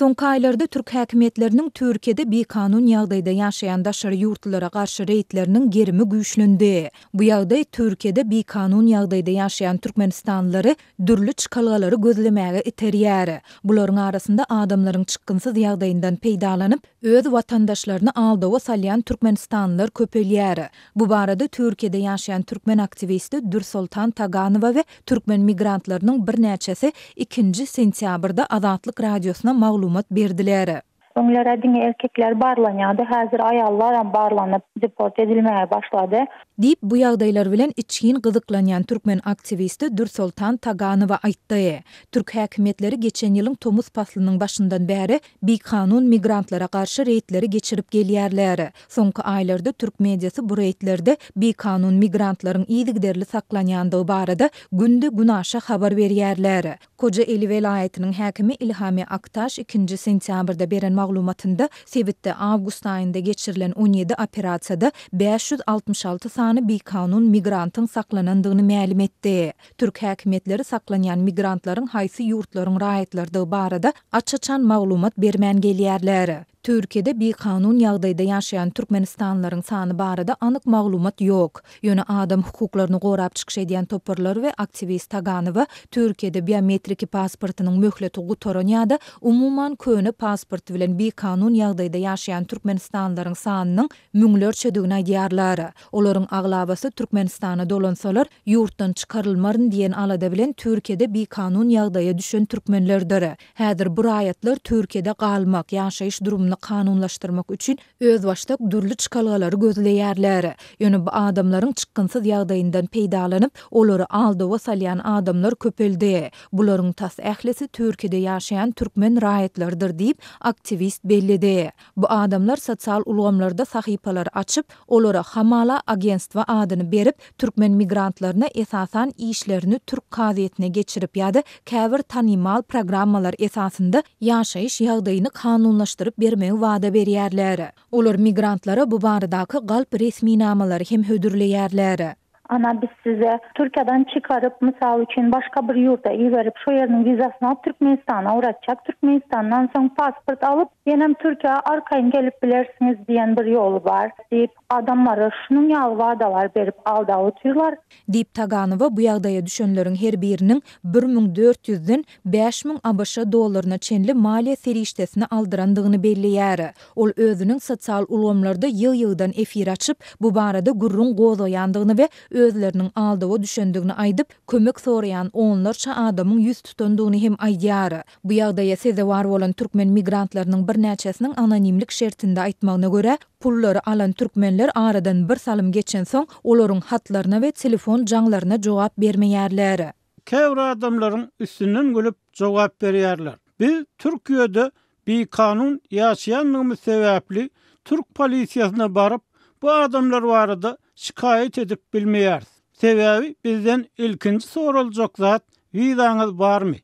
Soňky aýlarda türk häkimiýetleriniň Türkiýede bikanun ýagdaýda ýaşaýan daşary ýurtlulara garşy reýdleriniň gerimi güýçlendi. Bu ýagdaý Türkiýede bikanun ýagdaýda ýaşaýan türkmenistanlylary dürli çykalgalary gözlemäge iterýär. Bularyň arasynda adamlaryň çykgynsyz ýagdaýyndan peýdalanyp, öz watandaşlaryny aldawa salýan türkmenistanlylar köpelýär. Bu barada Türkiýede ýaşaýan türkmen aktiwisti Dürsoltan Taganowa we türkmen migrantlarynyň birnäçesi ikinji sentýabrda Azatlyk Radiosyna maglumat berdiler. Öňler-ä diňe erkekler barlanýardy, häzir aýallaram barlanyp, deport edilmäge başlady. Diýip, bu ýagdaýlar bilen içgin gyzyklanýan türkmen aktiwisti Dürsoltan Taganowa aýtdy. Türk häkimiýetleri geçen ýylyň tomus paslynyň başyndan bäri bikanun migrantlara garşy reýdleri geçirip gelýärler. Soňky aýlarda türk mediasy bu reýdlerde bikanun migrantlaryň yzygiderli saklanýandygy barada günde-günaşa habar berýärler. Kojaeli welaýatynyň häkimi Ilhami Aktaş ikinji sentýabrda beren maglumatynda sebitde awgust aýynda geçirilen 17 operasiýada 566 sany bikanun migrantyň saklanandygyny mälim etdi. Türk häkimiýetleri saklanýan migrantlaryň haýsy ýurtlaryň raýatlarydygy barada aç-açan maglumat bermän gelýärler. Türkiýede bikanun ýagdaýda ýaşaýan türkmenistanlylaryň sany barada anyk maglumat ýok. Ýöne adam hukuklaryny gorap çykyş edýän toparlar we aktiwist Taganowa Türkiýede biometriki pasportynyň möhleti gutaran ýa-da umuman köne pasporty bilen bikanun ýagdaýda ýaşaýan türkmenistanlylaryň sanynyň müňlerçedigini aýdýarlar. Olaryň aglabasy Türkmenistana dolansalar, ýurtdan çykarylmaryn diýen alada bilen Türkiýede bikanun ýagdaýa düşen türkmenlerdir. Häzir bu raýatlar Türkiýede galmak, ýaşaýyş durumyny kanunlaşdyrmak üçin özbaşdak dürli çykalgalary gözleýärler. Ýöne bu adamlaryň çykgynsyz ýagdaýyndan peýdalanyp, olary aldawa salýan adamlar köpeldi. Bularyň tas ählisi Türkiýede ýaşaýan türkmen raýatlarydyr diýip, aktiwist belledi. Bu adamlar sosial ulgamlarda sahypalar açyp, olara hamala agentstwo adyny berip, türkmen migrantlaryna esasan işlerini türk kazyýetine geçirip ýa-da käbir tanymal programmalar esasynda ýaşaýyş ýagdaýyny kanunlaşdyryp bermegi wada berýärler. Olar migrantlara bu baradaky galp resminamalary hem hödürleýärler. Ana biz size Türkiýeden çykaryp mysal üçin başga bir ýurda iberip şo ýeriniň wizasyny alyp Türkmenistana ugratjak Türkmenistandan soň pasport alyp ýenem Türkiýä arkaýyn gelip bilersiňiz diýen bir ýoly bar diýip adamlara şunuň ýaly wadalar berip aldap otyrlar. Diýip Taganowa bu ýagdaýa düşenleriň her biriniň 1400 ýüzden 5000 abş dollaryna çenli maliýe serişdesini aldyrandygyny belleýär. Ol özüniň sosial ulgamlarda ýygy-ýygydan efir açyp, bu barada gürrüň gozgaýandygyny we özleriniň aldawa düşendigini aýdyp, kömek soraýan onlarça adamyň ýüz tutandygyny hem aýdýar. Bu ýagdaýa sezewar bolan türkmen migrantlarynyň birnäçesiniň anonimlik şertinde aýtmagyna görä, pullary alan türkmenler aradan bir salym geçensoň, olaryň hatlaryna we telefon jaňlaryna jogap bermeýärler. Käbir adamlaryň üstünden gülüp jogap berýärler. Biz Türkiýede bikanun ýaşaýandygymyz sebäpli türk polisiýasyna baryp bu adamlar barada şikaýat edip bilmeýäris. Sebäbi bizden ilkinji soraljak zat wizaňyz barmy?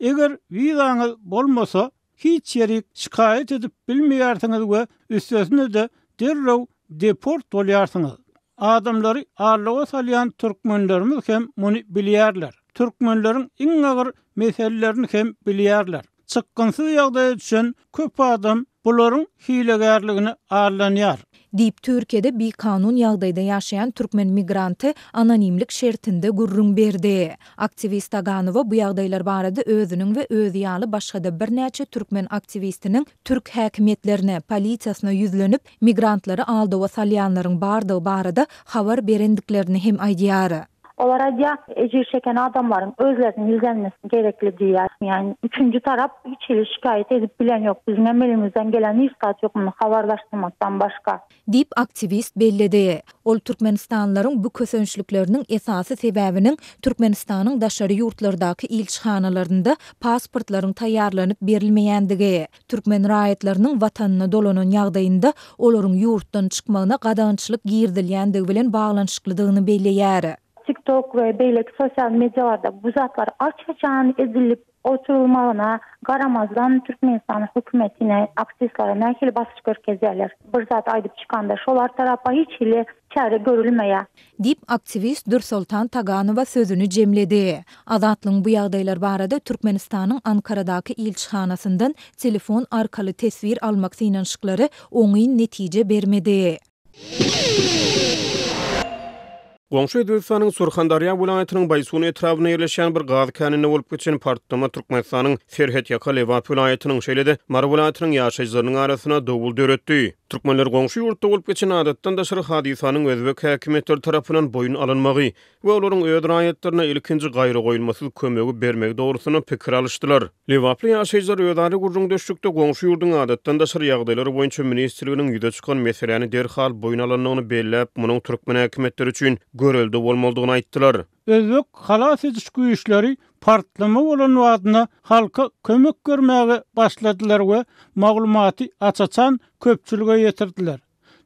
Eger wizaňyz bolmasa, hiç ýerik şikaýat edip bilmeýärsiňiz we üstesine-de derrew deport bolýarsyňyz. Adamlary aldawa salýan türkmenlerimiz hem muny bilýärler. Türkmenleriň iň agyr meselelerini hem bilýärler. Çykgynsyz ýagdaýa düşen köp adam bularyň hilegärligine aldanýar. Diýip, Türkiýede bikanun ýagdaýda ýaşaýan türkmen migranty anonimlik şertinde gürrüň berdi. Aktiwist Taganowa bu ýagdaýlar barada özüniň we özi ýaly başga-da birnäçe türkmen aktiwistiniň türk häkimiýetlerine, polisiýasyna ýüzlenip, migrantlary aldawa salýanlaryň bardygy barada habar berendiklerini hem aýdýar. Olar aýdýar, ejir çeken adamlaryň özleriniň ýüzlenmesi gerekli diýýär. Ýagny üçünji tarap hiç hili şikaýat edip bilen ýok. Biziňem elimizden gelen hiç zat ýok muny habarlaşdyrmakdan başga. Diýip, aktiwist belledi. Ol türkmenistanlylaryň bu kösençlikleriniň esasy sebäbiniň Türkmenistanyň daşary ýurtlardaky ilçihanalarynda pasportlaryň taýýarlanyp berilmeýändigi, türkmen raýatlarynyň watanyna dolanan ýagdaýynda olaryň ýurtdan çykmagyna gadagançylyk girizilýändigi bilen baglanyşyklydygyny belleýär. TikTok we beýleki sosial medialarda bu zatlar aç-açan edilip. oturylmagyna garamazdan Türkmenistanyň hökümetine aktiwistlere nähili basyş görkezýärler. Bir zat aýdyp çykanda şolar tarapa hiç hili çäre görülmeýär. Diýip, aktiwist Dürsoltan Taganowa sözüni jemledi. Azatlygyň bu ýagdaýlar barada Türkmenistanyň Ankaradaky ilçihanasyndan telefon arkaly teswir almak synanyşyklary oňyn netije bermedi. Goňşy Özbegistanyň Surhandarýa welaýatynyň Baýsun etrabynda ýerleşýän bir gaz käninde bolup geçen partlama Türkmenistanyň serhetýaka Lebap welaýatynyň, şeýle-de Mary welaýatynyň ýaşaýjylarynyň arasynda dowul döretdi. Türkmenler goňşy ýurtda bolup geçen adatdan daşary hadysanyň özbek häkimiýetleri tarapyndan boýun alynmagy we olaryň öz raýatlaryna ilkinji gaýragoýulmasyz kömegi bermegi dogrusynda pikir alyşdylar. Lebaply ýaşaýjylar özara gürrüňdeşlikde goňşy ýurduň adatdan daşary ýagdaýlar boýunça ministrliginiň ýüze çykan meseläni derhal boýun alandygyny belläp, munuň türkmen häkimiýetleri üçin görelde bolmalydygyny aýtdylar. Özbek halas ediş güýçleri partlama bolan badyna halka kömek bermäge başladylar we maglumaty aç-açan köpçülige ýetirdiler.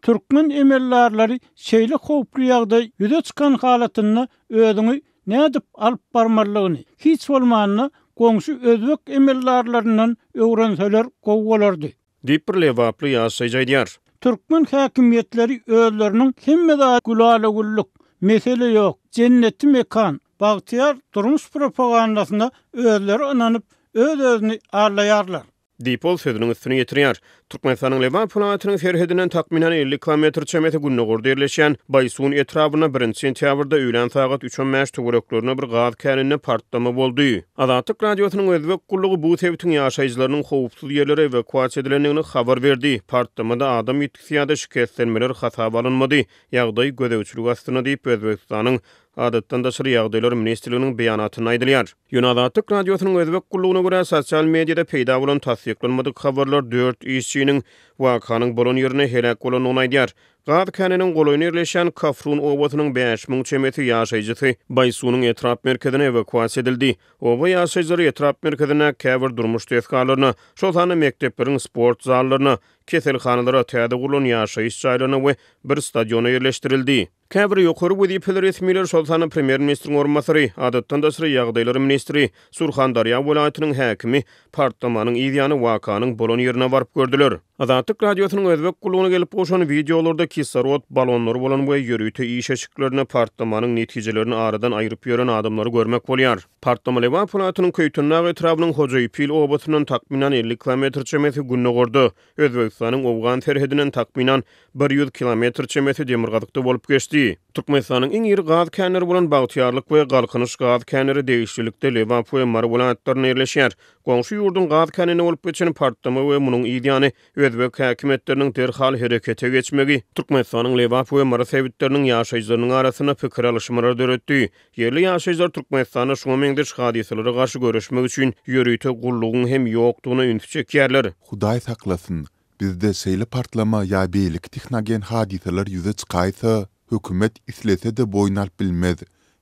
Türkmen emeldarlary şeýle howply ýagdaý ýüze çykan halatynda özüňi nädip alyp barmalydygyny, hiç bolmanda goňşy özbek emeldarlaryndan öwrenseler gowy bolardy. Diýip, bir lebaply ýaşaýjy aýdýar. Türkmen häkimiýetleri özleriniň hemme zat gülala-güllük, mesele ýok, jenneti mekan, bagtyýar durmuş propagandasyna özleri ynanyp, öz-özüni aldaýarlar. Diýip, ol sözüniň üstüni ýetirýär. Türkmenistanyň Lebap welaýatynyň serhedinden takmynan 50 kilometr çemesi gündogarda ýerleşýän Baýsun etrabynda birinji sentýabrda öýlän sagat üç on bäş töwereklerinde bir gaz käninde partlama boldy. Azatlyk Radiosynyň Özbek gullugy bu sebitiň ýaşaýjylarynyň howpsuz ýerlere ewakuasiýa edilendigini habar berdi. Partlamada adam ýitgisi ýa-da şikeslenmeler hasaba alynmady. Ýagdaý gözegçilik astynda diýip, Özbegistanyň Adatdan daşary ýagdaýlar ministrliginiň beýanatynda aýdylýar. Ýöne Azatlyk Radiosynyň Özbek gullugyna görä, sosial mediada peýda bolan tassyklanmadyk habarlar dört işçiniň wakanyň bolan ýerinde heläk bolandygyny aýdýar. Gaz käniniň golaýynda ýerleşýän Kafrun obasynyň 5000 çemesi ýaşaýjysy Baýsunyň etrap merkezine ewakuasiýa edildi. Oba ýaşaýjylary etrap merkezindäki käbir durmuş desgalaryna, şol sanda mekdepleriň sport zallaryna, keselhanalara, täze gurlan ýaşaýyş jaýlaryna we bir stadiona ýerleşdirildi. Käbir ýokary wezipeli resmiler, şol sanda premýer-ministriň orunbasary, adatdan daşary ýagdaýlar ministri, Surhandarýa welaýatynyň häkimi partlamanyň yz ýany wakanyň bolan ýerine baryp gördüler. Azatlyk Radiosynyň Özbek gullugyna gelip gowşan wideolarda kislorod balonlary bolan we ýörite iş eşiklerinde partlamanyň netijelerini aradan aýryp ýören adamlary görmek bolýar. Partlama Lebap welaýatynyň Köýtendag etrabynyň Hojaýpil obasyndan takmynan 50 kilometr çemesi gündogarda, Özbegistanyň owgan serhedinden takmynan 100 kilometr çemesi demirgazykda bolup geçdi. Türkmenistanyň iň iri gaz känleri bolan Bagtyýarlyk we Galkynyş gaz känleri degişlilikde Lebap we Mary welaýatlarynda ýerleşýär. Goňşy ýurduň gaz käninde bolup geçen partlama we munuň yz ýany özbek häkimiýetleriniň derhal herekete geçmegi Türkmenistanyň Lebap we Mary sebitleriniň ýaşaýjylarynyň arasynda pikir alyşmalary döretdi. Ýerli ýaşaýjylar Türkmenistanda şuňa meňzeş hadysalara garşy göreşmek üçin ýörite gullugyň hem ýokdugyna ünsi çekýärler. Hudaý saklasyn, bizde şeýle partlama ýa beýleki tehnogen hadysalar ýüze çykaýsa, hökümet islese-de boýun alyp bilmez.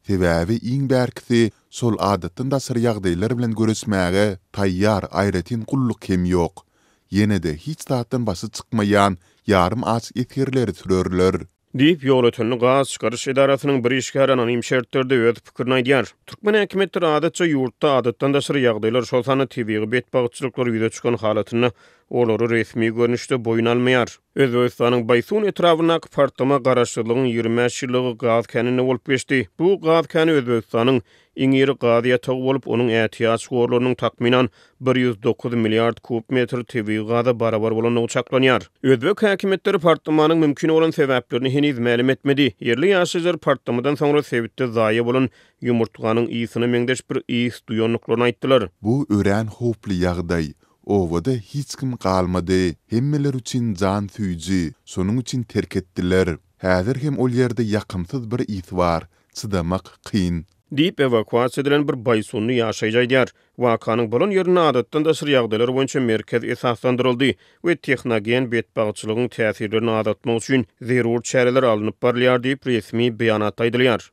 Sebäbi iň bärkisi şol adatdan daşary ýagdaýlar bilen göreşmäge taýýar aýratyn gulluk hem ýok. Ýene-de hiç zatdan başy çykmaýan ýarym aç esgerleri sürerler. Diýip, Ýolötenli gaz çykaryş edarasynyň bir işgäri anonim şertlerde öz pikirini aýdýar. Türkmen häkimiýetleri adatça ýurtda adatdan daşary ýagdaýlar, şol sanda tebigy betbagtçylyklar ýüze çykan halatynda olary resmi görnüşde boýun almaýar. Özbegistanyň Baýsun etrabyndaky partlama Garaşsyzlygyň 25 ýyllygy gaz käninde bolup geçdi. Bu gaz käni Özbegistanyň Iň iri gaz ýatagy bolup, onuň ätiýaç gorlarynyň takmynan 109 milliard kub metr tebigy gaza barabar bolandygy çaklanýar. Özbek häkimiýetleri partlamanyň mümkin bolan sebäplerini heniz mälim etmedi. Ýerli ýaşaýjylar partlamadan soňra sebitde zaýa bolan ýumurtganyň ysyna meňzeş bir ys duýandyklaryny aýtdylar. Bu örän howply ýagdaý. Obada hiç kim galmady. Hemmeler üçin jan süýji. Şonuň üçin terk etdiler. Häzir hem ol ýerde ýakymsyz bir ys bar. Çydamak kyn. Diýip, ewakuasiýa edilen bir baýsunly ýaşaýjy aýdýar. Wakanyň bolan ýerinde adatdan daşary ýagdaýlar boýunça merkez esaslandyryldy we tehnogen betbagtçylygyň täsirlerini azaltmak üçin zerur çäreler alnyp barylýar diýip, resmi beýanatda aýdylýar.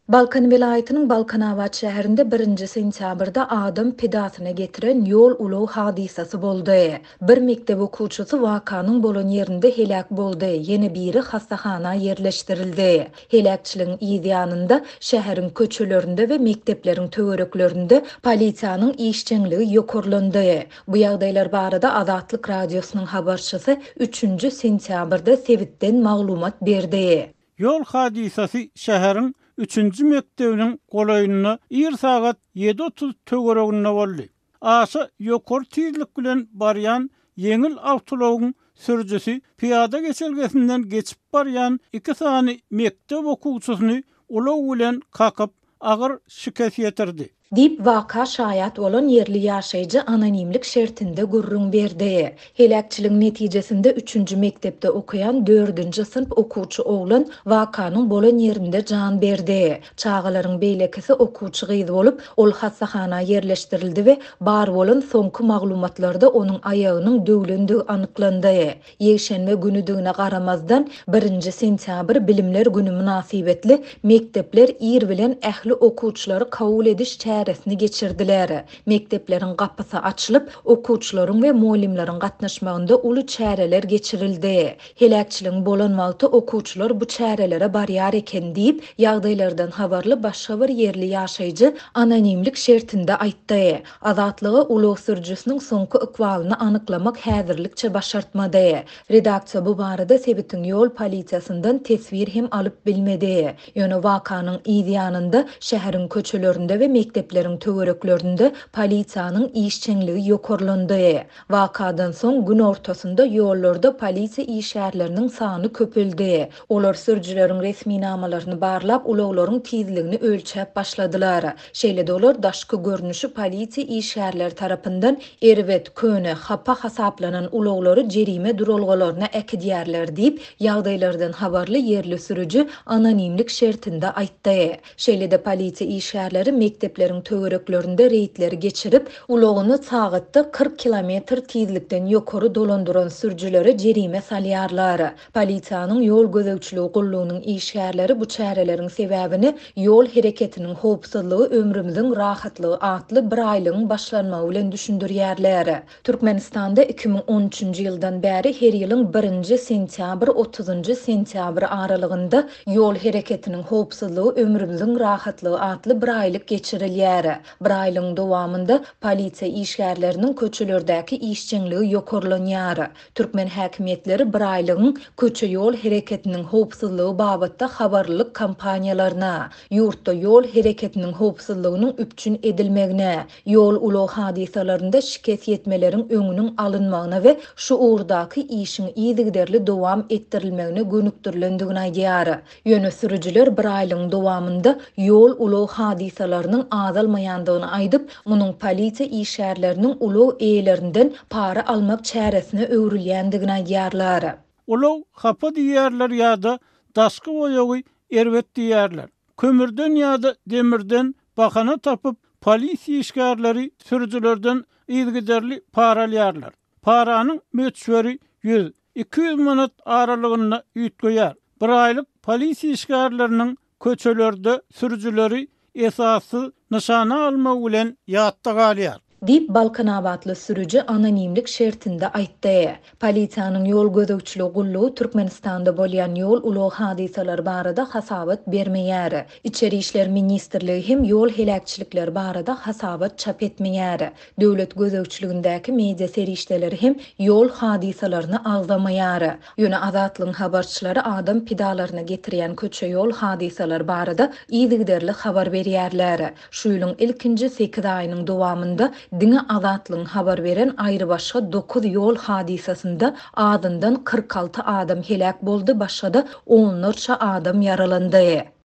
Balkan welaýatynyň Balkanabat şäherinde birinji sentýabrda adam pidasyna getiren ýol-ulag hadysasy boldy. Bir mekdep okuwçysy wakanyň bolan ýerinde heläk boldy, ýene biri hassahana ýerleşdirildi. Heläkçiligiň yz ýanynda şäheriň köçelerinde we mekdepleriň töwereklerinde polisiýanyň işjeňligi ýokarlandy. Bu ýagdaýlar barada Azatlyk Radiosynyň habarçysy üçünji sentýabrda sebitden maglumat berdi. Ýol hadysasy şäheriň üçünji mekdebiniň golaýynda ir sagat 7:30 töwereginde boldy. Aşa ýokary tizlik bilen barýan ýeňil awtoulagyň sürüjisi pyýada geçelgesinden geçip barýan iki sany mekdep okuwçysyny ulag bilen kakyp, agyr şikes ýetirdi. Diýip, waka şaýat bolan ýerli ýaşaýjy anonimlik şertinde gürrüň berdi. Heläkçiligiň netijesinde üçünji mekdepde okaýan dördünji synp okuwçy oglan wakanyň bolan ýerinde jan berdi. Çagalaryň beýlekisi okuwçy gyz bolup, ol hassahana ýerleşdirildi we bar bolan soňky maglumatlarda onuň aýagynyň döwlendigi anyklandy. Ýekşenbe günüdigine garamazdan, birinji sentýabr Bilimler güni mynasybetli mekdepler ir bilen ähli okuwçylary kabul ediş çäresini geçirdiler. Mekdepleriň gapysy açylyp, okuwçylaryň we mugallymlaryň gatnaşmagynda uly çäreler geçirildi. Heläkçiligiň bolan wagty okuwçylar bu çärelere barýar eken diýip, ýagdaýlardan habarly başga bir ýerli ýaşaýjy anonimlik şertinde aýtdy. Azatlyga ulag sürüjisiniň soňky ykbalyny anyklamak häzirlikçe başartmady. Redaksiýa bu barada sebitiň ýol polisiýasyndan teswir hem alyp bilmedi. Ýöne wakanyň yz ýanynda şäheriň köçelerinde we mekdepleriň töwereklerinde polisiýanyň işjeňligi ýokarlandy. Wakadan soň gün ortasynda ýollarda polisiýa işgärleriniň sany köpeldi. Olar sürüjileriň resminamalaryny barlap, ulaglaryň tizligini ölçäp başladylar. Şeýle-de olar daşky görnüşi polisiýa işgärleri tarapyndan erbet, köne, hapa hasaplanan ulaglary jerime duralgalaryna äkidýärler diýip, ýagdaýlardan habarly ýerli sürüji anonimlik şertinde aýtdy. Şeýle-de polisiýa işgärleri mekdepleriň töwereklerinde reýdleri geçirip, ulagyny sagatda 40 kilometr tizlikden ýokary dolandyran sürüjilere jerime salýarlar. Polisiýanyň ýol gözegçiligi gullugynyň işgärleri bu çäreleriň sebäbini Ýol hereketiniň howpsuzlygy ömrümiziň rahatlygy atly biraýlygyň başlanmagy bilen düşündirýärler. Türkmenistanda 2013-nji ýyldan bäri her ýylyň birinji sentýabr, otuzynjy sentýabr aralygynda Ýol hereketiniň howpsuzlygy ömrümiziň rahatlygy atly biraýlyk geçirilýär. Biraýlygyň dowamynda polisiýa işgärleriniň köçelerdäki işjeňligi ýokarlanýar. Türkmen häkimiýetleri biraýlygyň köçe-ýol hereketiniň howpsuzlygy babatda habarlylyk kampaniýalaryna, ýurtda ýol hereketiniň howpsuzlygynyň üpjün edilmegine, ýol-ulag hadysalarynda şikes ýetmeleriň öňüniň alynmagyna we şu ugurdaky işiň yzygiderli dowam etdirilmegine gönükdirilendigini aýdýar. Ýöne sürüjiler bir aýlygyň dowamynda ýol-ulag hadysalarynyň azalmaýandygyny aýdyp, munuň polisiýa işgärleriniň ulag eýelerinden para almak çäresine öwrülýändigini aýdýarlar. Ulag hapa diýýärler ýa-da daşky boýagy erbet diýýärler. Kömürden ýa-da demirden bahana tapyp, polisiýa işgärleri sürüjilerden yzygiderli para alýarlar. Paranyň möçberi ýüz, 200 manat aralygynda üýtgeýär. Bir aýlyk polisiýa işgärleriniň köçelerde sürüjileri esassyz nyşana almagy bilen ýatda galýar. Diýip, balkanabatly sürüji anonimlik şertinde aýtdy. Polisiýanyň ýol gözegçiligi gullugy Türkmenistanda bolýan ýol-ulag hadysalary barada hasabat bermeýär. Içeri işler ministrligi hem ýol heläkçilikleri barada hasabat çap etmeýär. Döwlet gözegçiligindäki media serişdeleri hem ýol hadysalaryny agzamaýar. Ýöne Azatlygyň habarçylary adam pidalaryna getirýän köçe-ýol hadysalary barada yzygiderli habar berýärler. Şu ýylyň ilkinji sekiz aýynyň dowamynda diňe Azatlygyň habar beren aýrybaşga dokuz ýol hadysasynda azyndan 46 adam heläk boldy, başga-da onlarça adam ýaralandy.